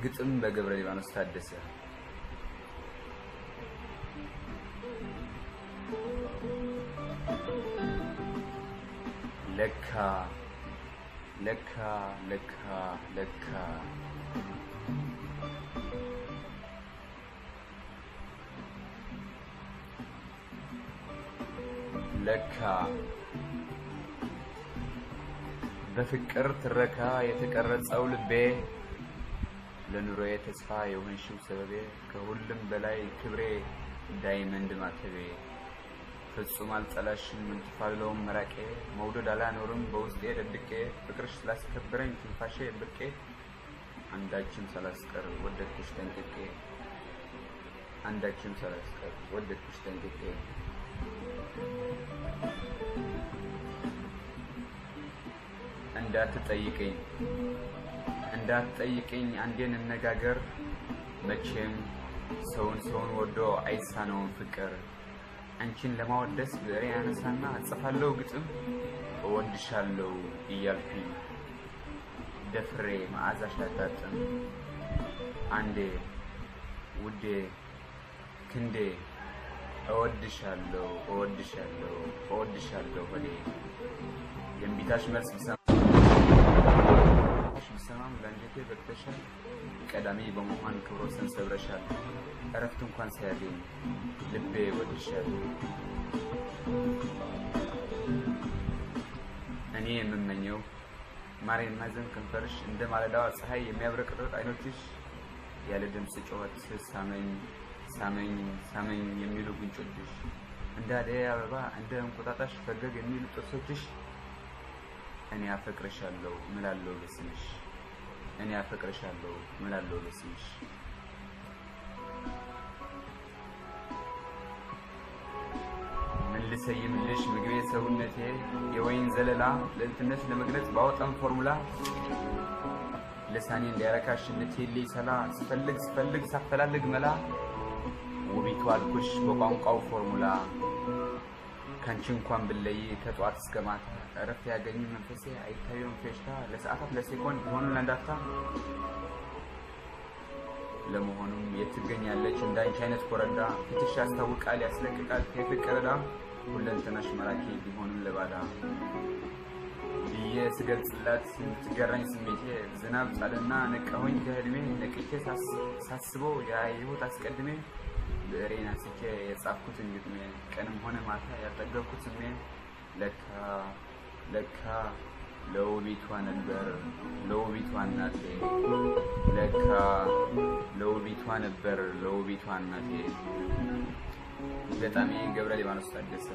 ግጥም በገብረ ሊባኖስ ታደሰ። ለካ ለካ ለካ ለካ ለካ በፍቅር ትረካ የተቀረጸው ልቤ ለኑሮዬ ተስፋ የሆንሽው ሰበቤ ከሁሉም በላይ ክብሬ ዳይመንድ ማተቤ ፍጹም አልጠላሽም እንትፋለውም መራቄ መውደድ አላኖርም በውስጤ ደብቄ ፍቅርሽ ስላስከበረኝ ትንፋሼ ብርቄ አንዳችም ሳላስቀር ወደድኩሽ ጠንቅቄ አንዳችም ሳላስቀር ወደድኩሽ ጠንቅቄ። እንዳትጠይቀኝ እንዳትጠይቀኝ አንዴን እንነጋገር መቼም ሰውን ሰውን ወዶ አይሳነውም ፍቅር አንቺን ለማወደስ ብዕሬ አነሳና እጽፋለሁ ግጥም እወድሻለሁ እያልኩኝ ደፍሬ መዓዛሽ ላጣጥም አንዴ ውዴ ክንዴ እወድሻለሁ እወድሻለሁ እወድሻለሁ ሆዴ የእምቢታሽ መልስ ብሰማም ለአንጀቴ በቅተሻል ቀዳሚ በመሆን ክብረ ወሰን ሰብረሻል እረፍት እንኳን ሳያገኝ ልቤ ይወድሻል። እኔ የምመኘው ማር የማይዘንብ ከንፈርሽ እንደ ማለዳዋ ፀሐይ የሚያብረቀርቅ አይኖችሽ ያለ ድምፅ ጩኸት ሳመኝ ሳመኝ ሳመኝ የሚሉ ጉንጮችሽ እንደ አደይ አበባ እንደ እንቁጣጣሽ ፈገግ የሚሉ ጥርሶችሽ እኔ አፈቅርሻለሁ እምላለሁ በስምሽ እኔ አፈቅርሻለሁ እምላለሁ በስምሽ። ምን ልሰይምልሽ ምግቤ ሰውነቴ የወይን ዘለላ ልዕልትነትሽ ለመግለጽ ባወጣም ፎርሙላ ልሳኔ እንዳይረካሽ እንድትይልኝ ሰላ ስፈልግ ስፈልግ ሳፈላልግ መላ ውቢቱ አልኩሽ በቋንቋው ፎርሙላ ካንቺ እንኳን ብለይ ከጧት እስከ ማታ እረፍት ያገኝ መንፈሴ አይታየውም ፌሽታ ለሰዓታት ለሴኮንድ ቢሆንም ለአንድ። ለመሆኑም የት ትገኛለች እንዳንቺ አይነት ኮረዳ ፊትሽ ያስታውቃል ያስለቅቃል የፍቅር ዕዳ ሁለንተናሽ ማራኪ ቢሆንም ለባዳ ብዬ ስገልጽላት የምትገራኝ ስሜቴ ዝናብ ጣልና ነቃሁኝ ከህልሜ ነቅቼ ሳስበው ያየሁት አስቀድሜ ብዕሬን አንስቼ የጻፍኩትን ግጥሜ ቀንም ሆነ ማታ ያልጠገብኩት ስሜ ለካ ለካ ለውቢቷ ነበር ለውቢቷ እናቴ ለካ ለውቢቷ ነበር ለውቢቷ እናቴ። ገጣሚ ገብረ ሊባኖስ ታደሰ።